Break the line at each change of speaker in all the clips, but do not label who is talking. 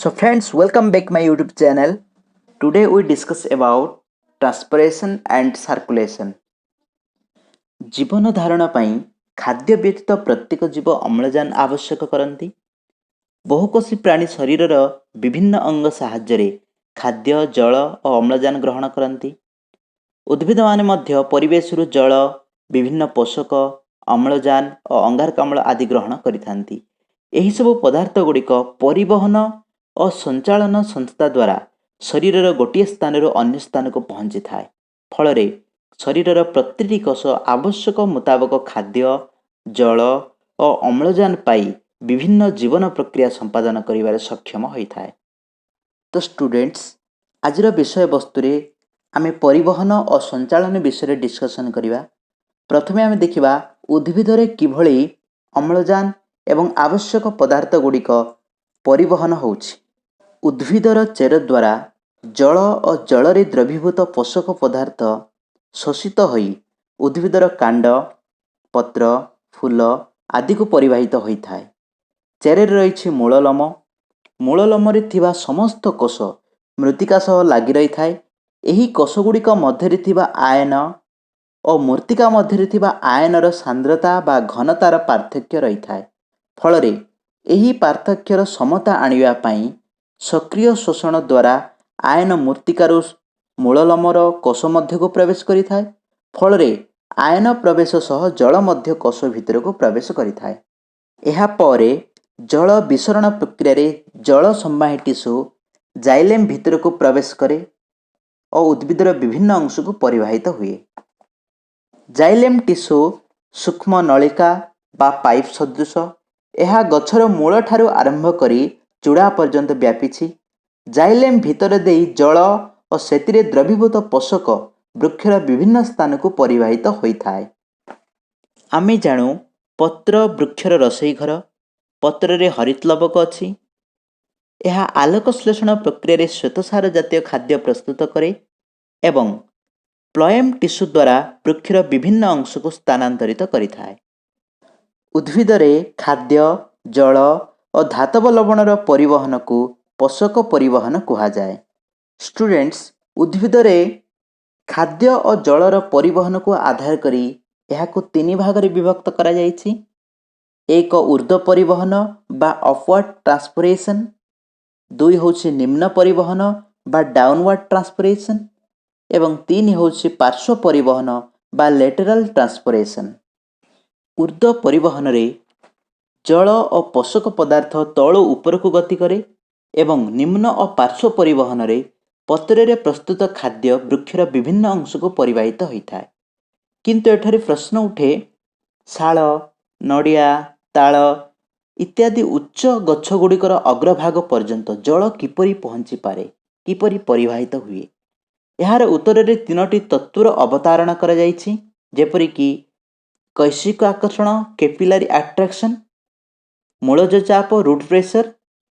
So friends, welcome back my YouTube channel. Today we discuss about transpiration and circulation. ଜୀବନ ଧାରଣ ପାଇଁ ଖାଦ୍ୟ ବ୍ୟତୀତ ପ୍ରତ୍ୟେକ ଜୀବ ଅମ୍ଳଜାନ ଆବଶ୍ୟକ କରନ୍ତି। ବହୁକୋଷୀ ପ୍ରାଣୀ ଶରୀରର ବିଭିନ୍ନ ଅଙ୍ଗ ସାହାଯ୍ୟରେ ଖାଦ୍ୟ, ଜଳ ଓ ଅମ୍ଳଜାନ ଗ୍ରହଣ କରନ୍ତି। ଉଦ୍ଭିଦମାନେ ମଧ୍ୟ ପରିବେଶରୁ ଜଳ, ବିଭିନ୍ନ ପୋଷକ, ଅମ୍ଳଜାନ ଓ ଅଙ୍ଗାରକାମ୍ଳ ଆଦି ଗ୍ରହଣ କରିଥାନ୍ତି। ଏହିସବୁ ପଦାର୍ଥ ଗୁଡ଼ିକ ପରିବହନ ଓ ସଞ୍ଚାଳନ ସଂସ୍ଥା ଦ୍ୱାରା ଶରୀରର ଗୋଟିଏ ସ୍ଥାନରୁ ଅନ୍ୟ ସ୍ଥାନକୁ ପହଞ୍ଚିଥାଏ। ଫଳରେ ଶରୀରର ପ୍ରତିଟି କୋଷ ଆବଶ୍ୟକ ମୁତାବକ ଖାଦ୍ୟ, ଜଳ ଓ ଅମ୍ଳଜାନ ପାଇ ବିଭିନ୍ନ ଜୀବନ ପ୍ରକ୍ରିୟା ସମ୍ପାଦନ କରିବାରେ ସକ୍ଷମ ହୋଇଥାଏ। ତ ଷ୍ଟୁଡେଣ୍ଟସ୍, ଆଜିର ବିଷୟବସ୍ତୁରେ ଆମେ ପରିବହନ ଓ ସଞ୍ଚାଳନ ବିଷୟରେ ଡିସ୍କସନ୍ କରିବା। ପ୍ରଥମେ ଆମେ ଦେଖିବା ଉଦ୍ଭିଦରେ କିଭଳି ଅମ୍ଳଜାନ ଏବଂ ଆବଶ୍ୟକ ପଦାର୍ଥ ଗୁଡ଼ିକ ପରିବହନ ହେଉଛି। ଉଦ୍ଭିଦର ଚେର ଦ୍ୱାରା ଜଳ ଓ ଜଳରେ ଦ୍ରବୀଭୂତ ପୋଷକ ପଦାର୍ଥ ଶୋଷିତ ହୋଇ ଉଦ୍ଭିଦର କାଣ୍ଡ, ପତ୍ର, ଫୁଲ ଆଦିକୁ ପରିବାହିତ ହୋଇଥାଏ। ଚେରରେ ରହିଛି ମୂଳଲୋମ। ମୂଳଲୋମରେ ଥିବା ସମସ୍ତ କୋଷ ମୃତ୍ତିକା ସହ ଲାଗି ରହିଥାଏ। ଏହି କୋଷଗୁଡ଼ିକ ମଧ୍ୟରେ ଥିବା ଆୟନ ଓ ମୃତ୍ତିକା ମଧ୍ୟରେ ଥିବା ଆୟନର ସାନ୍ଦ୍ରତା ବା ଘନତାର ପାର୍ଥକ୍ୟ ରହିଥାଏ। ଫଳରେ ଏହି ପାର୍ଥକ୍ୟର ସମତା ଆଣିବା ପାଇଁ ସକ୍ରିୟ ଶୋଷଣ ଦ୍ୱାରା ଆୟନ ମୃତ୍ତିକାରୁ ମୂଳଲୋମର କୋଷ ମଧ୍ୟକୁ ପ୍ରବେଶ କରିଥାଏ। ଫଳରେ ଆୟନ ପ୍ରବେଶ ସହ ଜଳ ମଧ୍ୟ କୋଷ ଭିତରକୁ ପ୍ରବେଶ କରିଥାଏ। ଏହାପରେ ଜଳ ବିସରଣ ପ୍ରକ୍ରିୟାରେ ଜଳ ସମ୍ବାହୀ ଟିସୁ ଜାଇଲେମ୍ ଭିତରକୁ ପ୍ରବେଶ କରେ ଓ ଉଦ୍ଭିଦର ବିଭିନ୍ନ ଅଂଶକୁ ପରିବାହିତ ହୁଏ। ଜାଇଲେମ୍ ଟିସୁ ସୂକ୍ଷ୍ମ ନଳିକା ବା ପାଇପ୍ ସଦୃଶ। ଏହା ଗଛର ମୂଳଠାରୁ ଆରମ୍ଭ କରି ଚୂଡ଼ା ପର୍ଯ୍ୟନ୍ତ ବ୍ୟାପିଛି। ଜାଇଲେମ୍ ଭିତର ଦେଇ ଜଳ ଓ ସେଥିରେ ଦ୍ରବୀଭୂତ ପୋଷକ ବୃକ୍ଷର ବିଭିନ୍ନ ସ୍ଥାନକୁ ପରିବାହିତ ହୋଇଥାଏ। ଆମେ ଜାଣୁ ପତ୍ର ବୃକ୍ଷର ରୋଷେଇ ଘର। ପତ୍ରରେ ହରିତଲବକ ଅଛି। ଏହା ଆଲୋକ ଶ୍ଳେଷଣ ପ୍ରକ୍ରିୟାରେ ଶ୍ୱେତସାର ଜାତୀୟ ଖାଦ୍ୟ ପ୍ରସ୍ତୁତ କରେ ଏବଂ ପ୍ଲୋଏମ୍ ଟିସୁ ଦ୍ୱାରା ବୃକ୍ଷର ବିଭିନ୍ନ ଅଂଶକୁ ସ୍ଥାନାନ୍ତରିତ କରିଥାଏ। ଉଦ୍ଭିଦରେ ଖାଦ୍ୟ, ଜଳ ଓ ଧାତବ ଲବଣର ପରିବହନକୁ ପୋଷକ ପରିବହନ କୁହାଯାଏ। ଷ୍ଟୁଡେଣ୍ଟସ୍, ଉଦ୍ଭିଦରେ ଖାଦ୍ୟ ଓ ଜଳର ପରିବହନକୁ ଆଧାର କରି ଏହାକୁ ତିନି ଭାଗରେ ବିଭକ୍ତ କରାଯାଇଛି। ଏକ, ଉର୍ଦ୍ଧ୍ୱ ପରିବହନ ବା ଅପୱାର୍ଡ ଟ୍ରାନ୍ସପୋରେସନ୍। ଦୁଇ ହେଉଛି ନିମ୍ନ ପରିବହନ ବା ଡାଉନୱାର୍ଡ ଟ୍ରାନ୍ସପୋରେସନ୍ ଏବଂ ତିନି ହେଉଛି ପାର୍ଶ୍ୱ ପରିବହନ ବା ଲେଟରାଲ ଟ୍ରାନ୍ସପୋରେସନ୍। ଉର୍ଦ୍ଧ୍ୱ ପରିବହନରେ ଜଳ ଓ ପୋଷକ ପଦାର୍ଥ ତଳୁ ଉପରକୁ ଗତି କରେ ଏବଂ ନିମ୍ନ ଓ ପାର୍ଶ୍ୱ ପରିବହନରେ ପତ୍ରରେ ପ୍ରସ୍ତୁତ ଖାଦ୍ୟ ବୃକ୍ଷର ବିଭିନ୍ନ ଅଂଶକୁ ପରିବାହିତ ହୋଇଥାଏ। କିନ୍ତୁ ଏଠାରେ ପ୍ରଶ୍ନ ଉଠେ, ଶାଳ, ନଡ଼ିଆ, ତାଳ ଇତ୍ୟାଦି ଉଚ୍ଚ ଗଛ ଗୁଡ଼ିକର ଅଗ୍ରଭାଗ ପର୍ଯ୍ୟନ୍ତ ଜଳ କିପରି ପହଞ୍ଚିପାରେ, କିପରି ପରିବାହିତ ହୁଏ? ଏହାର ଉତ୍ତରରେ ତିନୋଟି ତତ୍ତ୍ୱର ଅବତାରଣା କରାଯାଇଛି, ଯେପରିକି କୈଶିକ ଆକର୍ଷଣ, କେପିଲାରୀ ଆଟ୍ରାକ୍ସନ୍, ମୂଳଜ ଚାପ, ରୁଟ୍ ପ୍ରେସର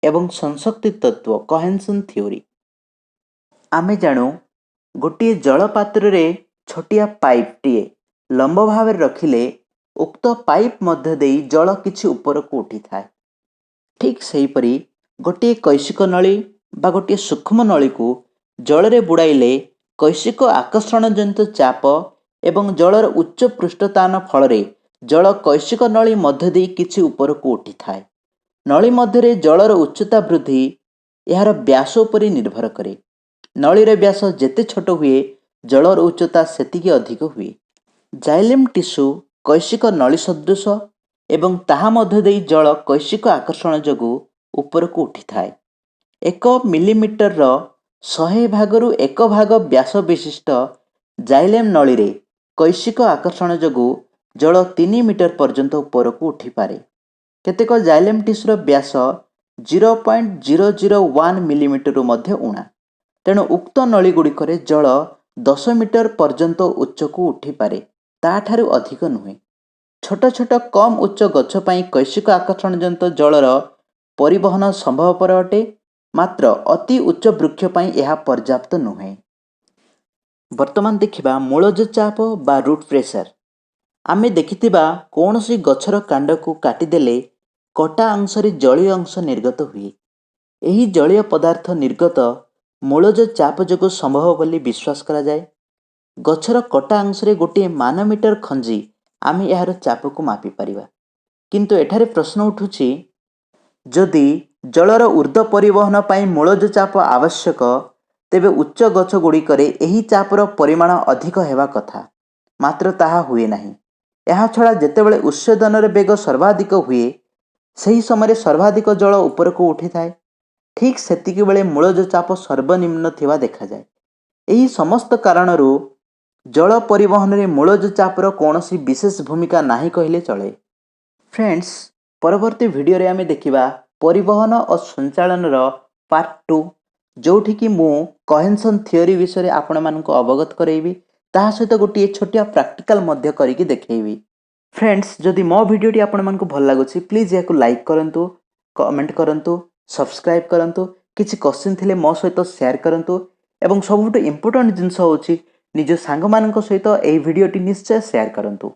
ଏବଂ ସଂସକ୍ତି ତତ୍ତ୍ୱ, କହେନ୍ସନ୍ ଥିଓରି। ଆମେ ଜାଣୁ ଗୋଟିଏ ଜଳପାତ୍ରରେ ଛୋଟିଆ ପାଇପ୍ଟିଏ ଲମ୍ବ ଭାବରେ ରଖିଲେ ଉକ୍ତ ପାଇପ୍ ମଧ୍ୟ ଦେଇ ଜଳ କିଛି ଉପରକୁ ଉଠିଥାଏ। ଠିକ୍ ସେହିପରି ଗୋଟିଏ କୈଶିକ ନଳୀ ବା ଗୋଟିଏ ସୂକ୍ଷ୍ମ ନଳୀକୁ ଜଳରେ ବୁଡ଼ାଇଲେ କୈଶିକ ଆକର୍ଷଣ ଜନିତ ଚାପ ଏବଂ ଜଳର ଉଚ୍ଚ ପୃଷ୍ଠତାନ ଫଳରେ ଜଳ କୈଶିକ ନଳୀ ମଧ୍ୟ ଦେଇ କିଛି ଉପରକୁ ଉଠିଥାଏ। ନଳୀ ମଧ୍ୟରେ ଜଳର ଉଚ୍ଚତା ବୃଦ୍ଧି ଏହାର ବ୍ୟାସ ଉପରେ ନିର୍ଭର କରେ। ନଳୀର ବ୍ୟାସ ଯେତେ ଛୋଟ ହୁଏ, ଜଳର ଉଚ୍ଚତା ସେତିକି ଅଧିକ ହୁଏ। ଜାଇଲେମ୍ ଟିସୁ କୈଶିକ ନଳୀ ସଦୃଶ ଏବଂ ତାହା ମଧ୍ୟ ଦେଇ ଜଳ କୈଶିକ ଆକର୍ଷଣ ଯୋଗୁଁ ଉପରକୁ ଉଠିଥାଏ। 1 ମିଲିମିଟରର 100 ଭାଗରୁ ଏକ ଭାଗ ବ୍ୟାସ ବିଶିଷ୍ଟ ଜାଇଲେମ୍ ନଳୀରେ କୈଶିକ ଆକର୍ଷଣ ଯୋଗୁଁ ଜଳ 3 ମିଟର ପର୍ଯ୍ୟନ୍ତ ଉପରକୁ ଉଠିପାରେ। କେତେକ ଜାଇଲେମ୍ ଟିସୁର ବ୍ୟାସ 0.001 ମିଲିମିଟରରୁ ମଧ୍ୟ ଊଣା। ତେଣୁ ଉକ୍ତ ନଳୀଗୁଡ଼ିକରେ ଜଳ 10 ମିଟର ପର୍ଯ୍ୟନ୍ତ ଉଚ୍ଚକୁ ଉଠିପାରେ, ତା'ଠାରୁ ଅଧିକ ନୁହେଁ। ଛୋଟ ଛୋଟ କମ୍ ଉଚ୍ଚ ଗଛ ପାଇଁ କୈଶିକ ଆକର୍ଷଣ ଜନିତ ଜଳର ପରିବହନ ସମ୍ଭବପର ଅଟେ, ମାତ୍ର ଅତି ଉଚ୍ଚ ବୃକ୍ଷ ପାଇଁ ଏହା ପର୍ଯ୍ୟାପ୍ତ ନୁହେଁ। ବର୍ତ୍ତମାନ ଦେଖିବା ମୂଳଜ ଚାପ ବା ରୁଟ୍ ପ୍ରେସର। ଆମେ ଦେଖିଥିବା କୌଣସି ଗଛର କାଣ୍ଡକୁ କାଟିଦେଲେ କଟା ଅଂଶରେ ଜଳୀୟ ଅଂଶ ନିର୍ଗତ ହୁଏ। ଏହି ଜଳୀୟ ପଦାର୍ଥ ନିର୍ଗତ ମୂଳଜ ଚାପ ଯୋଗୁଁ ସମ୍ଭବ ବୋଲି ବିଶ୍ୱାସ କରାଯାଏ। ଗଛର କଟା ଅଂଶରେ ଗୋଟିଏ ମାନୋମିଟର ଖଞ୍ଜି ଆମେ ଏହାର ଚାପକୁ ମାପିପାରିବା। କିନ୍ତୁ ଏଠାରେ ପ୍ରଶ୍ନ ଉଠୁଛି, ଯଦି ଜଳର ଉର୍ଦ୍ଧ୍ୱ ପରିବହନ ପାଇଁ ମୂଳଜ ଚାପ ଆବଶ୍ୟକ, ତେବେ ଉଚ୍ଚ ଗଛଗୁଡ଼ିକରେ ଏହି ଚାପର ପରିମାଣ ଅଧିକ ହେବା କଥା, ମାତ୍ର ତାହା ହୁଏ ନାହିଁ। ଏହାଛଡ଼ା ଯେତେବେଳେ ଉତ୍ସେଦନର ବେଗ ସର୍ବାଧିକ ହୁଏ, ସେହି ସମୟରେ ସର୍ବାଧିକ ଜଳ ଉପରକୁ ଉଠିଥାଏ। ଠିକ୍ ସେତିକିବେଳେ ମୂଳଜ ଚାପ ସର୍ବନିମ୍ନ ଥିବା ଦେଖାଯାଏ। ଏହି ସମସ୍ତ କାରଣରୁ ଜଳ ପରିବହନରେ ମୂଳଜ ଚାପର କୌଣସି ବିଶେଷ ଭୂମିକା ନାହିଁ କହିଲେ ଚଳେ। ଫ୍ରେଣ୍ଡସ୍, ପରବର୍ତ୍ତୀ ଭିଡ଼ିଓରେ ଆମେ ଦେଖିବା ପରିବହନ ଓ ସଞ୍ଚାଳନର ପାର୍ଟ 2, ଯେଉଁଠିକି ମୁଁ କହେନ୍ସନ୍ ଥିଓରି ବିଷୟରେ ଆପଣମାନଙ୍କୁ ଅବଗତ କରାଇବି, ତାହା ସହିତ ଗୋଟିଏ ଛୋଟିଆ ପ୍ରାକ୍ଟିକାଲ ମଧ୍ୟ କରିକି ଦେଖେଇବି। ଫ୍ରେଣ୍ଡସ୍, ଯଦି ମୋ ଭିଡ଼ିଓଟି ଆପଣମାନଙ୍କୁ ଭଲ ଲାଗୁଛି, ପ୍ଲିଜ୍ ଏହାକୁ ଲାଇକ୍ କରନ୍ତୁ, କମେଣ୍ଟ କରନ୍ତୁ, ସବସ୍କ୍ରାଇବ୍ କରନ୍ତୁ, କିଛି କ୍ୱେଶ୍ଚିନ୍ ଥିଲେ ମୋ ସହିତ ସେୟାର କରନ୍ତୁ ଏବଂ ସବୁଠୁ ଇମ୍ପୋର୍ଟାଣ୍ଟ ଜିନିଷ ହେଉଛି ନିଜ ସାଙ୍ଗମାନଙ୍କ ସହିତ ଏହି ଭିଡ଼ିଓଟି ନିଶ୍ଚୟ ସେୟାର କରନ୍ତୁ।